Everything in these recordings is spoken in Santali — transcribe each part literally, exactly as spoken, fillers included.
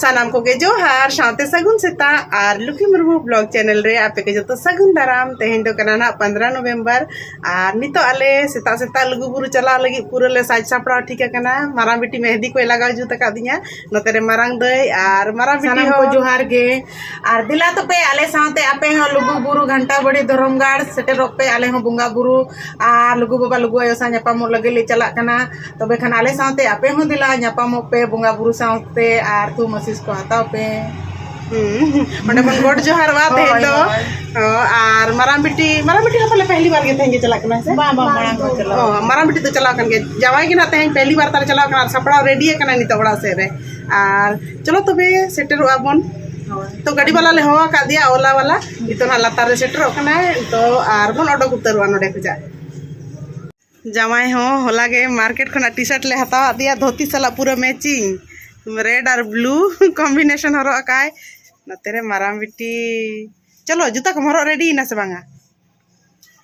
ᱥᱟᱱᱟᱢ ᱠᱚᱜᱮ ᱡᱚᱦᱟᱨ, ᱥᱟᱶᱛᱮ ᱥᱟᱹᱜᱩᱱ ᱥᱮᱛᱟᱜ᱾ ᱟᱨ ᱞᱩᱠᱷᱤ ᱢᱩᱨᱢᱩ ᱵᱞᱚᱜ ᱪᱮᱱᱮᱞ ᱨᱮ ᱟᱯᱮ ᱠᱚ ᱡᱚᱛᱚ ᱥᱟᱹᱜᱩᱱ ᱫᱟᱨᱟᱢ᱾ ᱛᱮᱦᱮᱧ ᱫᱚ ᱠᱟᱱᱟ ᱱᱟᱦᱟᱜ ᱯᱚᱱᱫᱽᱨᱚ ᱱᱚᱵᱷᱮᱢᱵᱚᱨ᱾ ᱟᱨ ᱱᱤᱛᱚᱜ ᱟᱞᱮ ᱥᱮᱛᱟᱜ ᱥᱮᱛᱟᱜ ᱞᱩᱜᱩᱵᱩᱨᱩ ᱪᱟᱞᱟᱣ ᱞᱟᱹᱜᱤᱫ ᱯᱩᱨᱟᱹ ᱞᱮ ᱥᱟᱡᱽ ᱥᱟᱯᱲᱟᱣ ᱴᱷᱤᱠ ᱟᱠᱟᱱᱟ᱾ ᱢᱟᱨᱟᱝ ᱵᱤᱴᱤ ᱢᱮᱦᱫᱤ ᱠᱚᱭ ᱞᱟᱜᱟᱣ ᱡᱩᱛ ᱟᱠᱟᱫᱤᱧᱟ᱾ ᱱᱚᱛᱮ ᱨᱮ ᱢᱟᱨᱟᱝ ᱫᱟᱹᱭ ᱟᱨ ᱢᱟᱨᱟᱝ ᱵᱤᱴᱤ ᱥᱟᱱᱟᱢ ᱠᱚ ᱦᱚᱸ᱾ ᱡᱚᱦᱟᱨ ᱜᱮ᱾ ᱟᱨ ᱫᱮᱞᱟ ᱛᱚᱵᱮ ᱟᱞᱮ ᱥᱟᱶᱛᱮ ᱟᱯᱮ ᱦᱚᱸ ᱞᱩᱜᱩᱵᱩᱨᱩ ᱜᱷᱟᱱᱴᱟ ᱵᱟᱲᱮ ᱫᱷᱚᱨᱚᱢ ᱜᱟᱲ ᱥᱮᱴᱮᱨᱚᱜ ᱯᱮ᱾ ᱟᱞᱮ ᱦᱚᱸ ᱵᱚᱸᱜᱟ ᱵᱩᱨᱩ ᱟᱨ ᱞᱩᱜᱩ ᱵᱟᱵᱟ ᱞᱩᱜᱩ ᱟᱭᱳ ᱥᱟᱶ ᱧᱟᱯᱟᱢᱚᱜ ᱞᱟᱹᱜᱤᱫ ᱞᱮ ᱪᱟᱞᱟᱜ ᱠᱟᱱᱟ᱾ ᱛᱚᱵᱮ ᱠᱷᱟᱱ ᱟᱞᱮ ᱥᱟᱶᱛᱮ ᱟᱯᱮ ᱦᱚᱸ ᱫᱮᱞᱟ ᱧᱟᱯᱟᱢᱚᱜ ᱯᱮ ᱵᱚᱸᱜᱟ ᱵᱩᱨᱩ ᱥᱟᱶᱛᱮ ᱟᱨ ᱛᱷᱩᱢ ᱟᱥᱤᱥ ᱠᱚ ᱦᱟᱛᱟᱣ ᱯᱮ᱾ ᱦᱩᱸ, ᱚᱸᱰᱮ ᱵᱚᱱ ᱜᱚᱰ ᱡᱚᱦᱟᱨᱚᱜᱼᱟ ᱛᱮᱦᱮᱧ ᱦᱳᱭ, ᱫᱚ᱾ ᱦᱳᱭ᱾ ᱚ, ᱟᱨ ᱢᱟᱨᱟᱝ ᱵᱤᱴᱤ, ᱢᱟᱨᱟᱝ ᱵᱤᱴᱤ ᱦᱚᱸ ᱯᱟᱞᱮ ᱯᱮᱦᱞᱤ ᱵᱟᱨ ᱜᱮ ᱛᱮᱦᱮᱧ ᱜᱮ ᱪᱟᱞᱟᱜ ᱠᱟᱱᱟ ᱥᱮ? ᱵᱟᱝ, ᱵᱟᱝ, ᱢᱟᱲᱟᱝ ᱠᱚ ᱪᱟᱞᱟᱣ ᱚ, ᱠᱟᱱᱟ᱾ ᱢᱟᱨᱟᱝ ᱵᱤᱴᱤ ᱫᱚ ᱪᱟᱞᱟᱣ ᱠᱟᱱ ᱜᱮᱭᱟ, ᱡᱟᱶᱟᱭ ᱜᱮ ᱱᱟᱦᱟᱜ ᱛᱮᱦᱮᱧ ᱯᱮᱦᱞᱤ ᱵᱟᱨ ᱛᱟᱞᱮ ᱪᱟᱞᱟᱣ ᱠᱟᱱᱟ ᱟᱨ ᱥᱟᱯᱲᱟᱣ ᱨᱮᱰᱤ ᱟᱠᱟᱱᱟ ᱱᱤᱛᱚᱜ ᱚᱲᱟᱜ ᱥᱮᱫ ᱨᱮ᱾ ᱟᱨ ᱪᱚᱞᱚ ᱛᱚᱵᱮ ᱥᱮᱴᱮᱨᱚᱜᱼᱟ ᱵᱚᱱ᱾ ᱦᱳᱭ᱾ ᱛᱚ ᱜᱟᱹᱰᱤ ᱵᱟᱞᱟ ᱞᱮ ᱦᱚᱦᱚ ᱟᱠᱟᱫ ᱫᱮᱭᱟ, ᱳᱞᱟ ᱵᱟᱞᱟ, ᱱᱤᱛᱚᱜ ᱱᱟᱦᱟᱜ ᱞᱟᱛᱟᱨ ᱨᱮ ᱥᱮᱴᱮᱨᱚᱜ ᱠᱟᱱᱟᱭ᱾ ᱛᱚ ᱟᱨ ᱵᱚᱱ ᱚᱰᱚᱠ ᱩᱛᱟᱹᱨᱚᱜᱼᱟ ᱱᱚᱰᱮ ᱠᱷᱚᱱᱟᱜ᱾ ᱡᱟᱶᱟᱭ ᱦᱚᱸ ᱦᱚᱞᱟ ᱜᱮ ᱢᱟᱨᱠᱮᱴ ᱠᱷᱚᱱᱟᱜ ᱴᱤ ᱥᱟᱨᱴ ᱞᱮ ᱦᱟᱛᱟᱣᱟᱫ ᱫᱮᱭᱟ, ᱫᱷᱩᱛᱤ ᱥᱟᱞᱟᱜ ᱯᱩᱨᱟᱹ ᱢᱮᱪᱤᱝ, ᱨᱮᱰ ᱟᱨ ᱵᱞᱩ ᱠᱚᱢᱵᱤᱱᱮᱥᱚᱱ ᱦᱚᱨᱚᱜ ᱟᱠᱟᱭ᱾ ᱱᱚᱛᱮ ᱨᱮ ᱢᱟᱨᱟᱝ ᱵᱤᱴᱤ᱾ ᱪᱚᱞᱚ, ᱡᱩᱛᱟ ᱠᱚᱢ ᱦᱚᱨᱚᱜ ᱨᱮᱰᱤ ᱮᱱᱟ ᱥᱮ ᱵᱟᱝᱟ?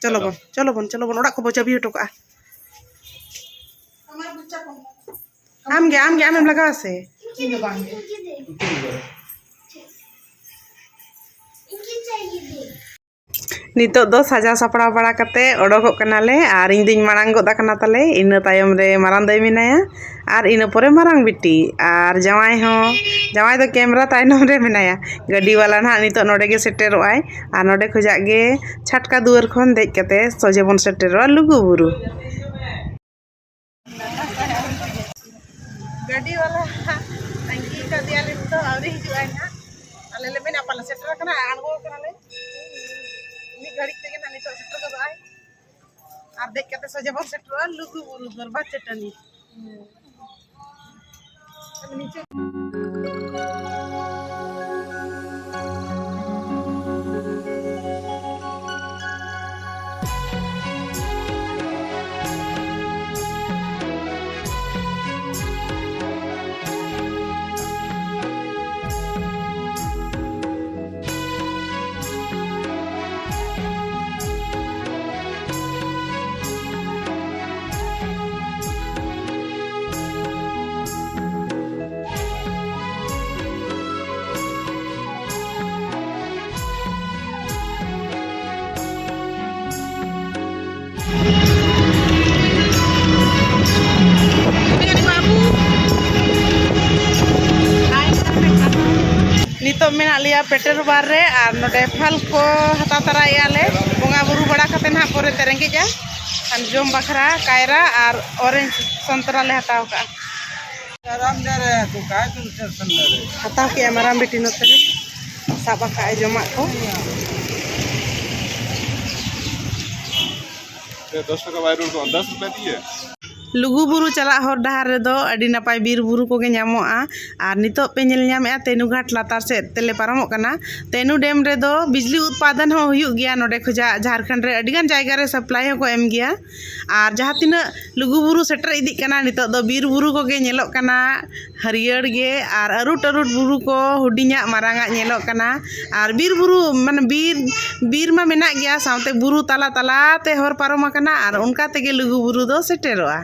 ᱪᱚᱞᱚ ᱪᱚᱞᱚ᱾ ᱵᱚᱱ, ᱪᱚᱞᱚ ᱵᱚᱱ, ᱪᱚᱞᱚ ᱵᱚᱱ, ᱚᱲᱟᱜ ᱠᱚᱵᱚ ᱪᱟᱹᱵᱤ ᱦᱚᱴᱚ ᱠᱟᱜᱼᱟ᱾ ᱟᱢ ᱜᱮ, ᱟᱢ ᱜᱮ, ᱟᱢᱮᱢ ᱞᱟᱜᱟᱣᱟ ᱥᱮ? ᱤᱧ ᱫᱚ ᱵᱟᱝ ᱜᱮ᱾ ᱱᱤᱛᱚᱜ ᱫᱚ ᱥᱟᱡᱟᱣ ᱥᱟᱯᱲᱟᱣ ᱵᱟᱲᱟ ᱠᱟᱛᱮ ᱚᱰᱚᱠᱚᱜ ᱠᱟᱱᱟᱞᱮ, ᱟᱨ ᱤᱧ ᱫᱩᱧ ᱢᱟᱲᱟᱝ ᱜᱚᱫ ᱟᱠᱟᱱᱟ ᱛᱟᱞᱮ᱾ ᱤᱱᱟᱹ ᱛᱟᱭᱚᱢ ᱨᱮ ᱢᱟᱨᱟᱝ ᱫᱟᱹᱭ ᱢᱮᱱᱟᱭᱟ, ᱟᱨ ᱤᱱᱟᱹ ᱯᱚᱨᱮ ᱢᱟᱨᱟᱝ ᱵᱤᱴᱤ, ᱟᱨ ᱡᱟᱶᱟᱭ ᱦᱚᱸ, ᱡᱟᱶᱟᱭ ᱫᱚ ᱠᱮᱢᱨᱟ ᱛᱟᱭᱱᱚᱢ ᱨᱮ ᱢᱮᱱᱟᱭᱟ᱾ ᱜᱟᱹᱰᱤ ᱵᱟᱞᱟ ᱱᱟᱦᱟᱜ ᱱᱤᱛᱚᱜ ᱱᱚᱰᱮ ᱜᱮ ᱥᱮᱴᱮᱨᱚᱜ ᱟᱭ, ᱟᱨ ᱱᱚᱰᱮ ᱠᱷᱚᱡᱟᱜ ᱜᱮ ᱪᱷᱟᱴᱠᱟ ᱫᱩᱣᱟᱹᱨ ᱠᱷᱚᱱ ᱫᱮᱡ ᱠᱟᱛᱮ ᱥᱚᱡᱷᱮ ᱵᱚᱱ ᱥᱮᱴᱮᱨᱚᱜᱼᱟ ᱞᱩᱜᱩ ᱵᱩᱨᱩ᱾ ᱜᱟᱹᱰᱤ ᱵᱟᱞᱟ ᱛᱟᱺᱜᱤ ᱠᱟᱫᱮᱭᱟᱞᱮ, ᱱᱤᱛᱚᱜ ᱟᱹᱣᱨᱤ ᱦᱤᱡᱩᱜᱼᱟᱭ ᱱᱟᱦᱟᱜ᱾ ᱟᱞᱮ ᱞᱮ ᱢᱮᱱᱟ ᱯᱟᱞᱮ ᱥᱮᱴᱮᱨ ᱟᱠᱟᱱᱟ, ᱟᱬᱜᱚ ᱠᱟᱱᱟᱞᱮ᱾ ᱢᱤᱫ ᱜᱷᱟᱹᱲᱤᱡ ᱛᱮᱜᱮ ᱱᱟᱦᱟᱜ ᱱᱤᱛᱚᱜ ᱥᱮᱴᱮᱨ ᱜᱚᱫᱚᱜᱼᱟᱭ᱾ ᱟᱨ ᱫᱮᱡ ᱠᱟᱛᱮ ᱥᱚᱡᱷᱮ ᱵᱚᱱ ᱥᱮᱴᱮᱨᱚᱜᱼᱟ ᱞᱩᱜᱩ ᱵᱩᱨᱩ ᱫᱚᱨᱵᱟᱨ ᱪᱟᱹᱴᱟᱹᱱᱤ᱾ ᱱᱤᱛᱚᱜ ᱢᱮᱱᱟᱜ ᱞᱮᱭᱟ ᱯᱮᱴᱨᱳᱞ ᱯᱟᱢᱯ ᱨᱮ, ᱟᱨ ᱱᱚᱰᱮ ᱯᱷᱚᱞ ᱠᱚ ᱦᱟᱛᱟᱣ ᱛᱟᱨᱟᱭᱮᱫᱼᱟ ᱞᱮ᱾ ᱵᱚᱸᱜᱟ ᱵᱩᱨᱩ ᱵᱟᱲᱟ ᱠᱟᱛᱮ ᱱᱟᱦᱟᱜ ᱯᱚᱨᱮᱛᱮ ᱨᱮᱸᱜᱮᱡᱼᱟ᱾ ᱟᱨ ᱡᱚᱢ ᱵᱟᱠᱷᱨᱟ ᱠᱟᱭᱨᱟ ᱟᱨ ᱚᱨᱮᱧᱡᱽ ᱥᱚᱱᱛᱨᱟ ᱞᱮ ᱦᱟᱛᱟᱣ ᱠᱟᱜᱼᱟ᱾ आराम दे रहे हैं तो काय तुम टेंशन ले रहे हो? ᱦᱟᱛᱟᱣ ᱠᱮᱜᱼᱟ ᱢᱟᱨᱟᱝ ᱵᱤᱴᱤ ᱱᱚᱛᱮ ᱨᱮ, ᱥᱟᱵ ᱟᱠᱟᱫᱼᱟᱭ ᱡᱚᱢᱟᱜ ᱠᱚ᱾ ये दस टका वाई रोल को दस रुपए दिए। ᱞᱩᱜᱩᱵᱩᱨᱩ ᱪᱟᱞᱟᱜ ᱦᱚᱨ ᱰᱟᱦᱟᱨ ᱨᱮᱫᱚ ᱟᱹᱰᱤ ᱱᱟᱯᱟᱭ ᱵᱤᱨ ᱵᱩᱨᱩ ᱠᱚᱜᱮ ᱧᱟᱢᱚᱜᱼᱟ᱾ ᱟᱨ ᱱᱤᱛᱚᱜ ᱯᱮ ᱧᱮᱞ ᱧᱟᱢᱮᱫᱼᱟ ᱛᱮᱱᱩᱜᱷᱟᱴ ᱞᱟᱛᱟᱨ ᱥᱮᱫ ᱛᱮᱞᱮ ᱯᱟᱨᱚᱢᱚᱜ ᱠᱟᱱᱟ᱾ ᱛᱮᱱᱩ ᱰᱮᱢ ᱨᱮᱫᱚ ᱵᱤᱡᱽᱞᱤ ᱩᱛᱯᱟᱫᱚᱱ ᱦᱚᱸ ᱦᱩᱭᱩᱜ ᱜᱮᱭᱟ᱾ ᱱᱚᱰᱮ ᱠᱷᱚᱡᱟᱜ ᱡᱷᱟᱲᱠᱷᱚᱸᱰ ᱨᱮ ᱟᱹᱰᱤᱜᱟᱱ ᱡᱟᱭᱜᱟ ᱨᱮ ᱥᱟᱯᱞᱟᱭ ᱦᱚᱸᱠᱚ ᱮᱢ ᱜᱮᱭᱟ᱾ ᱟᱨ ᱡᱟᱦᱟᱸ ᱛᱤᱱᱟᱹᱜ ᱞᱩᱜᱩᱵᱩᱨᱩ ᱥᱮᱴᱮᱨ ᱤᱫᱤᱜ ᱠᱟᱱᱟ, ᱱᱤᱛᱚᱜ ᱫᱚ ᱵᱤᱨ ᱵᱩᱨᱩ ᱠᱚᱜᱮ ᱧᱮᱞᱚᱜ ᱠᱟᱱᱟ᱾ ᱦᱟᱹᱨᱭᱟᱹᱲ ᱜᱮ ᱟᱨ ᱟᱹᱨᱩᱴ ᱟᱹᱨᱩᱴ ᱵᱩᱨᱩ ᱠᱚ ᱦᱩᱰᱤᱧᱟᱜ ᱢᱟᱨᱟᱝᱟᱜ ᱧᱮᱞᱚᱜ ᱠᱟᱱᱟ᱾ ᱟᱨ ᱵᱤᱨ ᱵᱩᱨᱩ, ᱢᱟᱱᱮ, ᱵᱤᱨ, ᱵᱤᱨ ᱢᱟ ᱢᱮᱱᱟᱜ ᱜᱮᱭᱟ, ᱥᱟᱶᱛᱮ ᱵᱩᱨᱩ ᱛᱟᱞᱟ ᱛᱟᱞᱟ ᱛᱮ ᱦᱚᱨ ᱯᱟᱨᱚᱢ ᱟᱠᱟᱱᱟ ᱟᱨ ᱚᱱᱠᱟ ᱛᱮᱜᱮ ᱞᱩᱜᱩ ᱵᱩᱨᱩ ᱫᱚ ᱥᱮᱴᱮᱨᱚᱜᱼᱟ᱾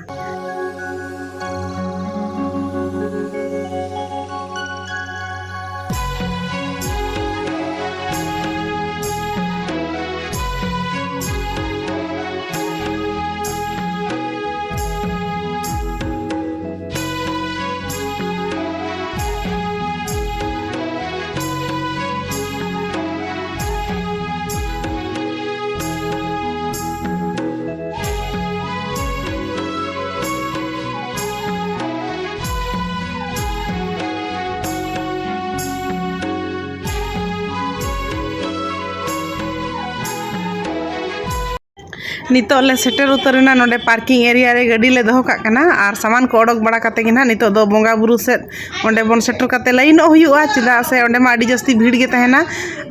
ᱱᱤᱛᱚᱜ ᱞᱮ ᱥᱮᱴᱮᱨ ᱩᱛᱟᱹᱨ ᱮᱱᱟ᱾ ᱱᱚᱰᱮ ᱯᱟᱨᱠᱤᱝ ᱮᱨᱤᱭᱟ ᱨᱮ ᱜᱟᱹᱰᱤ ᱞᱮ ᱫᱚᱦᱚ ᱠᱟᱜ ᱠᱟᱱᱟ ᱟᱨ ᱥᱟᱢᱟᱱ ᱠᱚ ᱚᱰᱚᱠ ᱵᱟᱲᱟ ᱠᱟᱛᱮ ᱜᱮ ᱱᱟᱦᱟᱜ ᱱᱤᱛᱚᱜ ᱫᱚ ᱵᱚᱸᱜᱟ ᱵᱩᱨᱩ ᱥᱮᱫ ᱚᱸᱰᱮ ᱵᱚᱱ ᱥᱮᱴᱮᱨ ᱠᱟᱛᱮ ᱞᱟᱭᱤᱱᱚᱜ ᱦᱩᱭᱩᱜᱼᱟ, ᱪᱮᱫᱟᱜ ᱥᱮ ᱚᱸᱰᱮ ᱢᱟ ᱟᱹᱰᱤ ᱡᱟᱹᱥᱛᱤ ᱵᱷᱤᱲ ᱜᱮ ᱛᱟᱦᱮᱱᱟ᱾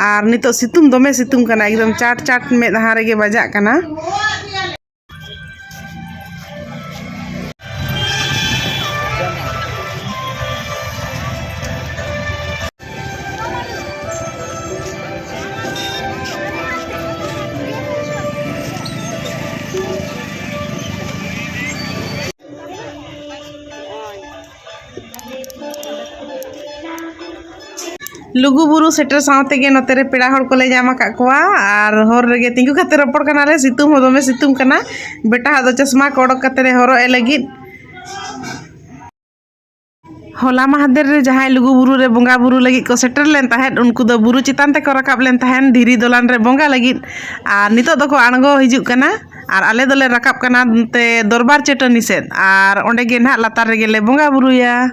ᱟᱨ ᱱᱤᱛᱚᱜ ᱥᱤᱛᱩᱝ, ᱫᱚᱢᱮ ᱥᱤᱛᱩᱝ ᱠᱟᱱᱟ, ᱮᱠᱫᱚᱢ ᱪᱟᱴ ᱪᱟᱴ ᱢᱮᱫᱦᱟ ᱨᱮᱜᱮ ᱵᱟᱡᱟᱜ ᱠᱟᱱᱟ᱾ ᱞᱩᱜᱩᱵᱩᱨᱩ ᱥᱮᱴᱮᱨ ᱥᱟᱶ ᱛᱮᱜᱮ ᱱᱚᱛᱮ ᱨᱮ ᱯᱮᱲᱟ ᱦᱚᱲ ᱠᱚᱞᱮ ᱧᱟᱢ ᱟᱠᱟᱫ ᱠᱚᱣᱟ ᱟᱨ ᱦᱚᱨ ᱨᱮᱜᱮ ᱛᱤᱸᱜᱩ ᱠᱟᱛᱮ ᱨᱚᱯᱚᱲ ᱠᱟᱱᱟᱞᱮ᱾ ᱥᱤᱛᱩᱝ ᱦᱚᱸ ᱫᱚᱢᱮ ᱥᱤᱛᱩᱝ ᱠᱟᱱᱟ᱾ ᱵᱮᱴᱟ ᱦᱟᱜ ᱫᱚ ᱪᱚᱥᱢᱟ ᱠᱚ ᱚᱰᱚᱠ ᱠᱟᱛᱮ ᱨᱮ ᱦᱚᱨᱚᱜ ᱮ ᱞᱟᱹᱜᱤᱫ᱾ ᱦᱚᱞᱟ ᱢᱟᱦᱫᱮᱨ ᱨᱮ ᱡᱟᱦᱟᱸᱭ ᱞᱩᱜᱩ ᱵᱩᱨᱩ ᱨᱮ ᱵᱚᱸᱜᱟ ᱵᱩᱨᱩ ᱞᱟᱹᱜᱤᱫ ᱠᱚ ᱥᱮᱴᱮᱨ ᱞᱮᱱ ᱛᱟᱦᱮᱸᱫ, ᱩᱱᱠᱩ ᱫᱚ ᱵᱩᱨᱩ ᱪᱮᱛᱟᱱ ᱛᱮᱠᱚ ᱨᱟᱠᱟᱵ ᱞᱮᱱ ᱛᱟᱦᱮᱸᱫ ᱫᱷᱤᱨᱤ ᱫᱚᱞᱟᱱ ᱨᱮ ᱵᱚᱸᱜᱟ ᱞᱟᱹᱜᱤᱫ᱾ ᱟᱨ ᱱᱤᱛᱚᱜ ᱫᱚᱠᱚ ᱟᱬᱜᱚ ᱦᱤᱡᱩᱜ ᱠᱟᱱᱟ᱾ ᱟᱨ ᱟᱞᱮ ᱫᱚᱞᱮ ᱨᱟᱠᱟᱵ ᱠᱟᱱᱟ ᱱᱚᱛᱮ ᱫᱚᱨᱵᱟᱨ ᱪᱟᱹᱴᱟᱹᱱᱤ ᱥᱮᱫ, ᱟᱨ ᱚᱸᱰᱮ ᱜᱮ ᱱᱟᱦᱟᱜ ᱞᱟᱛᱟᱨ ᱨᱮᱜᱮ ᱞᱮ ᱵᱚᱸᱜᱟ ᱵᱩᱨᱩᱭᱟ᱾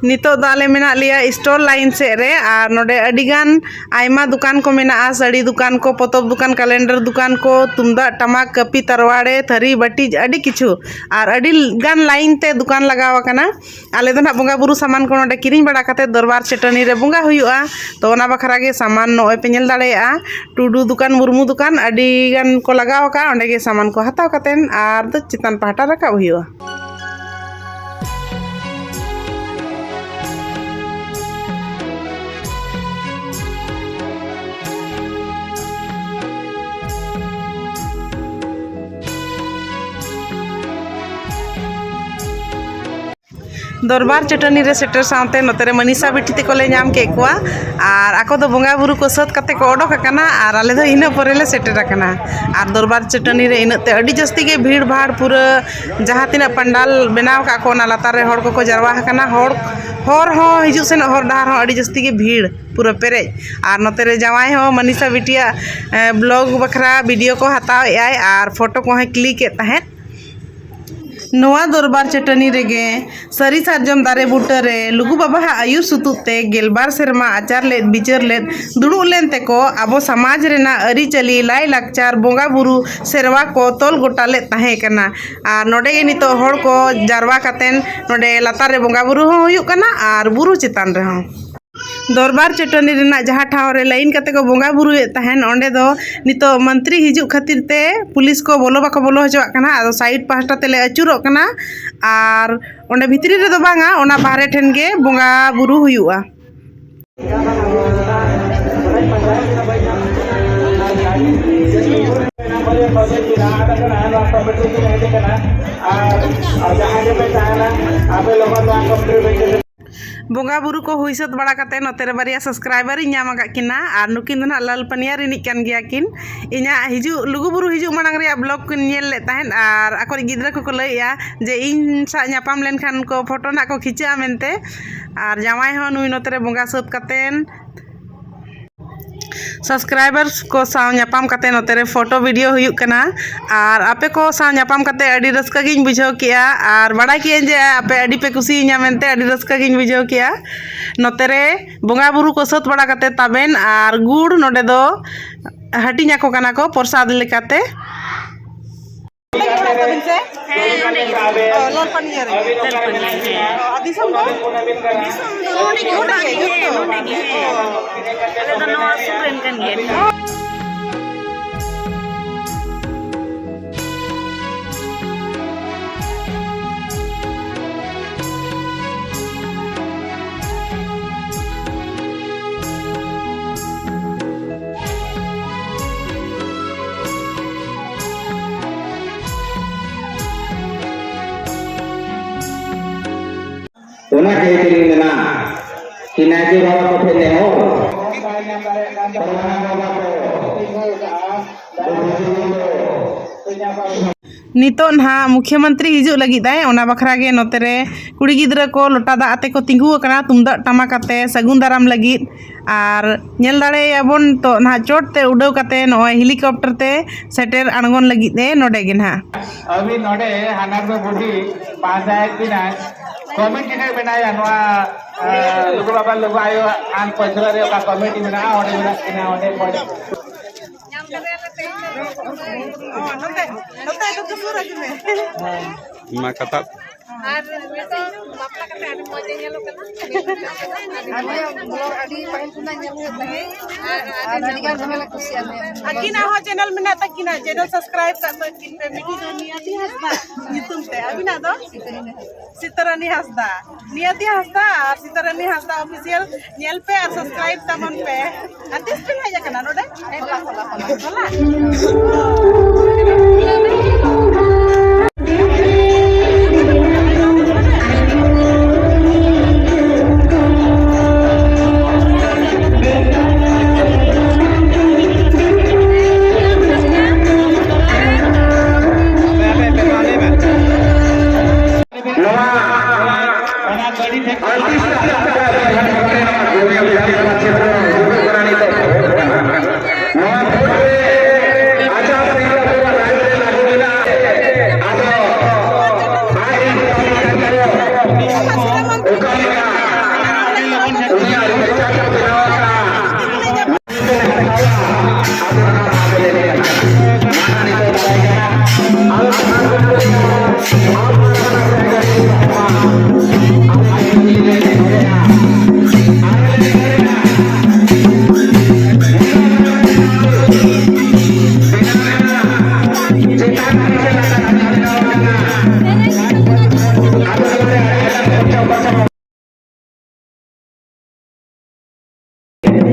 ᱱᱤᱛᱚᱜ ᱫᱚ ᱟᱞᱮ ᱢᱮᱱᱟᱜ ᱞᱮᱭᱟ ᱥᱴᱚᱞ ᱞᱟᱭᱤᱱ ᱥᱮᱫ ᱨᱮ, ᱟᱨ ᱱᱚᱰᱮ ᱟᱹᱰᱤᱜᱟᱱ ᱟᱭᱢᱟ ᱫᱚᱠᱟᱱ ᱠᱚ ᱢᱮᱱᱟᱜᱼᱟ, ᱥᱟᱹᱲᱤ ᱫᱚᱠᱟᱱ ᱠᱚ, ᱯᱚᱛᱚᱵ ᱫᱚᱠᱟᱱ, ᱠᱮᱞᱮᱱᱰᱟᱨ ᱫᱚᱠᱟᱱ ᱠᱚ, ᱛᱩᱢᱫᱟᱜ ᱴᱟᱢᱟᱠ, ᱠᱟᱹᱯᱤ ᱛᱟᱨᱣᱟᱲᱮ, ᱛᱷᱟᱹᱨᱤ ᱵᱟᱹᱴᱤ, ᱟᱹᱰᱤ ᱠᱤᱪᱷᱩ᱾ ᱟᱨ ᱟᱹᱰᱤ ᱜᱟᱱ ᱞᱟᱭᱤᱱ ᱛᱮ ᱫᱚᱠᱟᱱ ᱞᱟᱜᱟᱣ ᱟᱠᱟᱱᱟ᱾ ᱟᱞᱮ ᱫᱚ ᱱᱟᱦᱟᱜ ᱵᱚᱸᱜᱟ ᱵᱩᱨᱩ ᱥᱟᱢᱟᱱ ᱠᱚ ᱱᱚᱰᱮ ᱠᱤᱨᱤᱧ ᱵᱟᱲᱟ ᱠᱟᱛᱮ ᱫᱚᱨᱵᱟᱨ ᱪᱟᱹᱴᱟᱹᱱᱤ ᱨᱮ ᱵᱚᱸᱜᱟ ᱦᱩᱭᱩᱜᱼᱟ᱾ ᱛᱚ ᱚᱱᱟ ᱵᱟᱠᱷᱨᱟ ᱜᱮ ᱥᱟᱢᱟᱱ ᱱᱚᱜᱼᱚᱭ ᱯᱮ ᱧᱮᱞ ᱫᱟᱲᱮᱭᱟᱜᱼᱟ, ᱴᱩᱰᱩ ᱫᱚᱠᱟᱱ, ᱢᱩᱨᱢᱩ ᱫᱚᱠᱟᱱ ᱟᱹᱰᱤ ᱜᱟᱱ ᱠᱚ ᱞᱟᱜᱟᱣ ᱟᱠᱟᱫᱼᱟ᱾ ᱚᱸᱰᱮ ᱜᱮ ᱥᱟᱢᱟᱱ ᱠᱚ ᱦᱟᱛᱟᱣ ᱠᱟᱛᱮ ᱟᱨ ᱫᱚ ᱪᱮᱛᱟᱱ ᱯᱟᱦᱴᱟ ᱨᱟᱠᱟᱵ ᱦᱩᱭᱩᱜᱼᱟ᱾ ᱫᱚᱨᱵᱟᱨ ᱪᱟᱹᱴᱟᱹᱱᱤ ᱨᱮ ᱥᱮᱴᱮᱨ ᱥᱟᱶᱛᱮ ᱱᱚᱛᱮ ᱨᱮ ᱢᱟᱹᱱᱤᱥᱟ ᱵᱤᱴᱤ ᱛᱮᱠᱚ ᱞᱮ ᱧᱟᱢ ᱠᱮᱫ ᱠᱚᱣᱟ, ᱟᱨ ᱟᱠᱚ ᱫᱚ ᱵᱚᱸᱜᱟ ᱵᱩᱨᱩ ᱠᱚ ᱥᱟᱹᱛ ᱠᱟᱛᱮ ᱠᱚ ᱚᱰᱚᱠ ᱟᱠᱟᱱᱟ, ᱟᱨ ᱟᱞᱮ ᱫᱚ ᱤᱱᱟᱹ ᱯᱚᱨᱮ ᱞᱮ ᱥᱮᱴᱮᱨ ᱟᱠᱟᱱᱟ᱾ ᱟᱨ ᱫᱚᱨᱵᱟᱨ ᱪᱟᱹᱴᱟᱹᱱᱤ ᱨᱮ ᱤᱱᱟᱹᱜ ᱛᱮ ᱟᱹᱰᱤ ᱡᱟᱹᱥᱛᱤ ᱜᱮ ᱵᱷᱤᱲ ᱵᱷᱟᱲ, ᱯᱩᱨᱟᱹ ᱡᱟᱦᱟᱸ ᱛᱤᱱᱟᱹᱜ ᱯᱟᱱᱰᱟᱞ ᱵᱮᱱᱟᱣ ᱟᱠᱟᱫ ᱠᱚ ᱚᱱᱟ ᱞᱟᱛᱟᱨ ᱨᱮ ᱦᱚᱲ ᱠᱚᱠᱚ ᱡᱟᱨᱣᱟ ᱟᱠᱟᱱᱟ᱾ ᱦᱚᱲ, ᱦᱚᱨ ᱦᱚᱸ, ᱦᱤᱡᱩᱜ ᱥᱮᱱᱚᱜ ᱦᱚᱨ ᱰᱟᱦᱟᱨ ᱦᱚᱸ ᱟᱹᱰᱤ ᱡᱟᱹᱥᱛᱤ ᱜᱮ ᱵᱷᱤᱲ, ᱯᱩᱨᱟᱹ ᱯᱮᱨᱮᱡ᱾ ᱟᱨ ᱱᱚᱛᱮ ᱨᱮ ᱡᱟᱶᱟᱭ ᱦᱚᱸ ᱢᱟᱹᱱᱤᱥᱟ ᱵᱤᱴᱤᱭᱟᱜ, ᱮ, ᱵᱞᱚᱜ ᱵᱟᱠᱷᱨᱟ ᱵᱷᱤᱰᱤᱭᱳ ᱠᱚ ᱦᱟᱛᱟᱣ ᱮᱫᱟᱭ ᱟᱨ ᱯᱷᱳᱴᱳ ᱠᱚᱦᱚᱸᱭ ᱠᱞᱤᱠ ᱮᱫ ᱛᱟᱦᱮᱸᱫ᱾ ᱱᱚᱣᱟ ᱫᱚᱨᱵᱟᱨ ᱪᱟᱹᱴᱟᱹᱱᱤ ᱨᱮᱜᱮ ᱥᱟᱹᱨᱤ ᱥᱟᱨᱡᱚᱢ ᱫᱟᱨᱮ ᱵᱩᱴᱟᱹ ᱨᱮ ᱞᱩᱜᱩ ᱵᱟᱵᱟᱣᱟᱜ ᱟᱹᱭᱩᱨ ᱥᱩᱛᱩᱜ ᱛᱮ ᱜᱮᱞᱵᱟᱨ ᱥᱮᱨᱢᱟ ᱟᱪᱟᱨ ᱞᱮᱫ ᱵᱤᱪᱟᱹᱨ ᱞᱮᱫ ᱫᱩᱲᱩᱵ ᱞᱮᱱ ᱛᱮᱠᱚ ᱟᱵᱚ ᱥᱚᱢᱟᱡᱽ ᱨᱮᱱᱟᱜ ᱟᱹᱨᱤᱪᱟᱹᱞᱤ, ᱞᱟᱭᱼᱞᱟᱠᱪᱟᱨ, ᱵᱚᱸᱜᱟ ᱵᱩᱨᱩ, ᱥᱮᱨᱣᱟ ᱠᱚ ᱛᱚᱞ ᱜᱚᱴᱟ ᱞᱮᱫ ᱛᱟᱦᱮᱸ ᱠᱟᱱᱟ᱾ ᱟᱨ ᱱᱚᱰᱮ ᱜᱮ ᱱᱤᱛᱚᱜ ᱦᱚᱲ ᱠᱚ ᱡᱟᱨᱣᱟ ᱠᱟᱛᱮᱱ ᱱᱚᱰᱮ ᱞᱟᱛᱟᱨ ᱨᱮ ᱵᱚᱸᱜᱟ ᱵᱩᱨᱩ ᱦᱚᱸ ᱦᱩᱭᱩᱜ ᱠᱟᱱᱟ ᱟᱨ ᱵᱩᱨᱩ ᱪᱮᱛᱟᱱ ᱨᱮᱦᱚᱸ᱾ ᱫᱚᱨᱵᱟᱨ ᱪᱟᱹᱴᱟᱹᱱᱤ ᱨᱮᱱᱟᱜ ᱡᱟᱦᱟᱸ ᱴᱷᱟᱶ ᱨᱮ ᱞᱟᱭᱤᱱ ᱠᱟᱛᱮ ᱠᱚ ᱵᱚᱸᱜᱟ ᱵᱩᱨᱩᱭᱮᱫ ᱛᱟᱦᱮᱱ, ᱚᱸᱰᱮ ᱫᱚ ᱱᱤᱛᱚᱜ ᱢᱚᱱᱛᱨᱤ ᱦᱤᱡᱩᱜ ᱠᱷᱟᱹᱛᱤᱨ ᱛᱮ ᱯᱩᱞᱤᱥ ᱠᱚ ᱵᱚᱞᱚ ᱵᱟᱠᱚ ᱵᱚᱞᱚ ᱦᱚᱪᱚᱣᱟᱜ ᱠᱟᱱᱟ᱾ ᱟᱫᱚ ᱥᱟᱭᱤᱰ ᱯᱟᱦᱴᱟ ᱛᱮᱞᱮ ᱟᱹᱪᱩᱨᱚᱜ ᱠᱟᱱᱟ ᱟᱨ ᱚᱸᱰᱮ ᱵᱷᱤᱛᱨᱤ ᱨᱮᱫᱚ ᱵᱟᱝᱟ, ᱚᱱᱟ ᱵᱟᱦᱨᱮ ᱴᱷᱮᱱ ᱜᱮ ᱵᱚᱸᱜᱟ ᱵᱩᱨᱩ ᱦᱩᱭᱩᱜᱼᱟ᱾ ᱵᱚᱸᱜᱟ ᱵᱩᱨᱩ ᱠᱚ ᱦᱩᱭ ᱥᱟᱹᱛ ᱵᱟᱲᱟ ᱠᱟᱛᱮ ᱱᱚᱛᱮ ᱨᱮ ᱵᱟᱨᱭᱟ subscriber ᱤᱧ ᱧᱟᱢ ᱟᱠᱟᱫ ᱠᱤᱱᱟ, ᱟᱨ ᱱᱩᱠᱤᱱ ᱫᱚ ᱱᱟᱦᱟᱜ ᱞᱟᱞᱯᱟᱱᱤᱭᱟ ᱨᱤᱱᱤᱡ ᱠᱟᱱ ᱜᱮᱭᱟ ᱠᱤᱱ᱾ ᱤᱧᱟᱹᱜ ᱦᱤᱡᱩᱜ, ᱞᱩᱜᱩᱵᱩᱨᱩ ᱦᱤᱡᱩᱜ ᱢᱟᱲᱟᱝ ᱨᱮᱭᱟᱜ vlog ᱠᱤᱱ ᱧᱮᱞ ᱞᱮᱫ ᱛᱟᱦᱮᱸᱫ, ᱟᱨ ᱟᱠᱚᱨᱤᱡ ᱜᱤᱫᱽᱨᱟᱹ ᱠᱚᱠᱚ ᱞᱟᱹᱭᱮᱜᱼᱟ ᱡᱮ ᱤᱧ ᱥᱟᱶ ᱧᱟᱯᱟᱢ ᱞᱮᱱᱠᱷᱟᱱ ᱠᱚ ᱯᱷᱳᱴᱳ ᱱᱟᱦᱟᱜ ᱠᱚ ᱠᱷᱤᱪᱟᱹᱜᱼᱟ ᱢᱮᱱᱛᱮ᱾ ᱟᱨ ᱡᱟᱶᱟᱭ ᱦᱚᱸ ᱱᱩᱭ ᱱᱚᱛᱮ ᱨᱮ ᱵᱚᱸᱜᱟ ᱥᱟᱹᱛ ᱠᱟᱛᱮᱱ subscribers ᱠᱚ ᱥᱟᱶ ᱧᱟᱯᱟᱢ ᱠᱟᱛᱮ ᱱᱚᱛᱮ ᱨᱮ ᱯᱷᱳᱴᱳ ᱵᱷᱤᱰᱤᱭᱳ ᱦᱩᱭᱩᱜ ᱠᱟᱱᱟ᱾ ᱟᱨ ᱟᱯᱮ ᱠᱚ ᱥᱟᱶ ᱧᱟᱯᱟᱢ ᱠᱟᱛᱮ ᱟᱹᱰᱤ ᱨᱟᱹᱥᱠᱟᱹ ᱜᱤᱧ ᱵᱩᱡᱷᱟᱹᱣ ᱠᱮᱜᱼᱟ, ᱟᱨ ᱵᱟᱲᱟᱭ ᱠᱮᱜᱼᱟᱹᱧ ᱡᱮ ᱟᱯᱮ ᱟᱹᱰᱤ ᱯᱮ ᱠᱩᱥᱤᱭᱟᱹᱧᱟ ᱢᱮᱱᱛᱮ, ᱟᱹᱰᱤ ᱨᱟᱹᱥᱠᱟᱹ ᱜᱤᱧ ᱵᱩᱡᱷᱟᱹᱣ ᱠᱮᱜᱼᱟ᱾ ᱱᱚᱛᱮ ᱨᱮ ᱵᱚᱸᱜᱟ ᱵᱩᱨᱩ ᱠᱚ ᱥᱟᱹᱛ ᱵᱟᱲᱟ ᱠᱟᱛᱮ ᱛᱟᱵᱮᱱ ᱟᱨ ᱜᱩᱲ ᱱᱚᱰᱮ ᱫᱚ ᱦᱟᱹᱴᱤᱧ ᱟᱠᱚ ᱠᱟᱱᱟ ᱠᱚ ᱯᱨᱚᱥᱟᱫ ᱞᱮᱠᱟᱛᱮ᱾ ᱦᱮᱸ, ᱱᱚᱰᱮ ᱜᱮ᱾ ᱚ, ᱞᱟᱞᱯᱟᱱᱤᱭᱟ ᱨᱮ᱾ ᱞᱟᱞᱯᱟᱱᱤᱭᱟ, ᱦᱮᱸ᱾ ᱚ, ᱟᱨ ᱫᱤᱥᱚᱢ ᱫᱚ? ᱫᱤᱥᱚᱢ ᱫᱚ ᱱᱚᱰᱮ ᱜᱮ, ᱱᱚᱰᱮ ᱜᱮ, ᱡᱚᱛᱚ? ᱱᱚᱰᱮ ᱜᱮ, ᱦᱮᱸ᱾ ᱚ᱾ ᱟᱞᱮ ᱫᱚ ᱱᱚᱣᱟ ᱥᱩᱨ ᱨᱮᱱ ᱠᱟᱱ ᱜᱮᱭᱟᱞᱮ᱾ ᱚᱱᱟ ᱠᱷᱟᱹᱛᱤᱨ ᱤᱧ ᱢᱮᱱᱟ ᱠᱤ ᱱᱟᱭᱠᱮ ᱵᱟᱵᱟ ᱠᱚ ᱴᱷᱮᱱ ᱱᱮᱦᱚᱨ, ᱯᱟᱨᱜᱟᱱᱟ ᱵᱟᱵᱟ ᱠᱚ, ᱱᱤᱛᱚᱜ ᱱᱟᱦᱟᱜ ᱢᱩᱠᱷᱭᱟᱹ ᱢᱚᱱᱛᱨᱤ ᱦᱤᱡᱩᱜ ᱞᱟᱹᱜᱤᱫ ᱟᱭ, ᱚᱱᱟ ᱵᱟᱠᱷᱨᱟ ᱜᱮ ᱱᱚᱛᱮ ᱨᱮ ᱠᱩᱲᱤ ᱜᱤᱫᱽᱨᱟᱹ ᱠᱚ ᱞᱚᱴᱟ ᱫᱟᱜ ᱟᱛᱮ ᱠᱚ ᱛᱤᱸᱜᱩ ᱟᱠᱟᱱᱟ, ᱛᱩᱢᱫᱟᱜ ᱴᱟᱢᱟᱠ ᱟᱛᱮ ᱥᱟᱹᱜᱩᱱ ᱫᱟᱨᱟᱢ ᱞᱟᱹᱜᱤᱫ᱾ ᱟᱨ ᱧᱮᱞ ᱫᱟᱲᱮᱭᱟᱵᱚᱱ ᱛᱚ ᱱᱟᱦᱟᱜ ᱪᱚᱴ ᱛᱮ ᱩᱰᱟᱹᱣ ᱠᱟᱛᱮ ᱱᱚᱜᱼᱚᱭ helicopter ᱛᱮ ᱥᱮᱴᱮᱨ ᱟᱬᱜᱚᱱ ᱞᱟᱹᱜᱤᱫ ᱮ ᱱᱚᱰᱮ ᱜᱮ ᱱᱟᱦᱟᱜ᱾ ᱟᱹᱵᱤᱱ ᱱᱚᱰᱮ ᱦᱟᱱᱟᱨ ᱫᱚ ᱵᱩᱰᱷᱤ ᱯᱟᱸᱡᱟᱭᱮᱫ ᱵᱤᱱᱟ, ᱠᱚᱢᱤᱴᱤ ᱨᱮ ᱢᱮᱱᱟᱭᱟ ᱱᱚᱣᱟ, ᱟᱸ, ᱞᱩᱜᱩ ᱵᱟᱵᱟ ᱞᱩᱜᱩ ᱟᱭᱳ ᱟᱱ ᱯᱟᱹᱪᱷᱞᱟᱹ ᱨᱮ ᱚᱠᱟ ᱠᱚᱢᱤᱴᱤ ᱢᱮᱱᱟᱜᱼᱟ, ᱚᱸᱰᱮ ᱢᱮᱱᱟᱜ ᱠᱤᱱᱟ, ᱚᱸᱰᱮ ᱠᱷᱚᱱ᱾ ᱢᱟ ᱠᱟᱛᱷᱟ ᱟᱨ ᱱᱤᱛᱚᱜ ᱵᱟᱯᱞᱟ ᱠᱟᱛᱮ ᱟᱹᱰᱤ ᱢᱚᱡᱽ ᱮ ᱧᱮᱞᱚᱜ ᱠᱟᱱᱟ᱾ ᱟᱞᱮᱭᱟᱜ vlog ᱟᱹᱰᱤ ᱯᱟᱹᱦᱤᱞ ᱠᱷᱚᱱᱟᱜ ᱧᱮᱞ ᱦᱩᱭᱩᱜ ᱛᱟᱦᱮᱸᱫ᱾ ᱟᱨ ᱟᱹᱰᱤ ᱜᱟᱱ ᱫᱚᱢᱮ ᱞᱮ ᱠᱩᱥᱤᱭᱟᱜᱼᱟ᱾ ᱟᱹᱠᱤᱱᱟᱜ ᱦᱚᱸ channel ᱢᱮᱱᱟᱜ ᱛᱟᱹᱠᱤᱱᱟ, channel subscribe ᱠᱟᱜ ᱛᱟᱹᱠᱤᱱ ᱯᱮ᱾ ᱢᱤᱫᱴᱤᱡ ᱫᱚ ᱱᱤᱭᱟᱹᱛᱤ ᱦᱟᱸᱥᱫᱟ ᱧᱩᱛᱩᱢ ᱛᱮ, ᱟᱹᱵᱤᱱᱟᱜ ᱫᱚ? ᱥᱤᱛᱟᱹᱨᱟᱹᱱᱤ ᱦᱟᱸᱥᱫᱟ᱾ ᱱᱤᱭᱟᱹᱛᱤ ᱦᱟᱸᱥᱫᱟ ᱟᱨ ᱥᱤᱛᱟᱹᱨᱟᱹᱱᱤ ᱦᱟᱸᱥᱫᱟ official ᱧᱮᱞ ᱯᱮ ᱟᱨ subscribe ᱛᱟᱵᱚᱱ ᱯᱮ᱾ ᱟᱨ ᱛᱤᱥ ᱵᱤᱱ ᱦᱮᱡ ᱟᱠᱟᱱᱟ ᱱᱚᱰᱮ? ᱦᱚᱞᱟ, ᱦᱚᱞᱟ, ᱦᱚᱞᱟ, ᱦᱚᱞᱟ᱾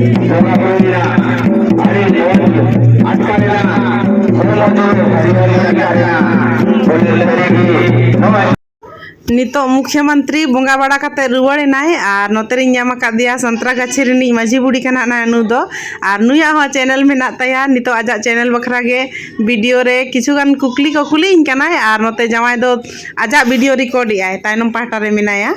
ᱵᱚᱸᱜᱟ ᱵᱩᱨᱩ ᱨᱮᱱᱟᱜ ᱟᱹᱰᱤ ᱢᱚᱡᱽ ᱟᱴᱠᱟᱨ ᱮᱱᱟ, ᱦᱚᱲᱢᱚ ᱡᱤᱣᱤ ᱦᱟᱹᱨᱭᱟᱹᱲ ᱟᱴᱠᱟᱨ ᱮᱱᱟ᱾ ᱵᱚᱞᱮ ᱞᱟᱹᱭ ᱜᱮ ᱱᱚᱣᱟ ᱱᱤᱛᱚᱜ ᱢᱩᱠᱷᱭᱚᱢᱚᱱᱛᱨᱤ ᱵᱚᱸᱜᱟ ᱵᱟᱲᱟ ᱠᱟᱛᱮ ᱨᱩᱣᱟᱹᱲ ᱮᱱᱟᱭ, ᱟᱨ ᱱᱚᱛᱮ ᱨᱤᱧ ᱧᱟᱢ ᱟᱠᱟᱫᱮᱭᱟ ᱥᱟᱱᱛᱨᱟᱜᱟᱪᱷᱤ ᱨᱤᱱᱤᱡ ᱢᱟᱹᱡᱷᱤ ᱵᱩᱰᱷᱤ ᱠᱟᱱᱟ ᱱᱟᱭ ᱱᱩᱭ ᱫᱚ᱾ ᱟᱨ ᱱᱩᱭᱟᱜ ᱦᱚᱸ ᱪᱮᱱᱮᱞ ᱢᱮᱱᱟᱜ ᱛᱟᱭᱟ, ᱱᱤᱛᱚᱜ ᱟᱡᱟᱜ ᱪᱮᱱᱮᱞ ᱵᱟᱠᱷᱨᱟ ᱜᱮ ᱵᱷᱤᱰᱤᱭᱳ ᱨᱮ ᱠᱤᱪᱷᱩ ᱜᱟᱱ ᱠᱩᱠᱞᱤ ᱠᱚ ᱠᱩᱞᱤᱧ ᱠᱟᱱᱟᱭ, ᱟᱨ ᱱᱚᱛᱮ ᱡᱟᱶᱟᱭ ᱫᱚ ᱟᱡᱟᱜ ᱵᱷᱤᱰᱤᱭᱳ ᱨᱮᱠᱚᱨᱰ ᱮᱫᱟᱭ, ᱛᱟᱭᱱᱚᱢ ᱯᱟᱦᱴᱟ ᱨᱮ ᱢᱮᱱᱟᱭᱟ᱾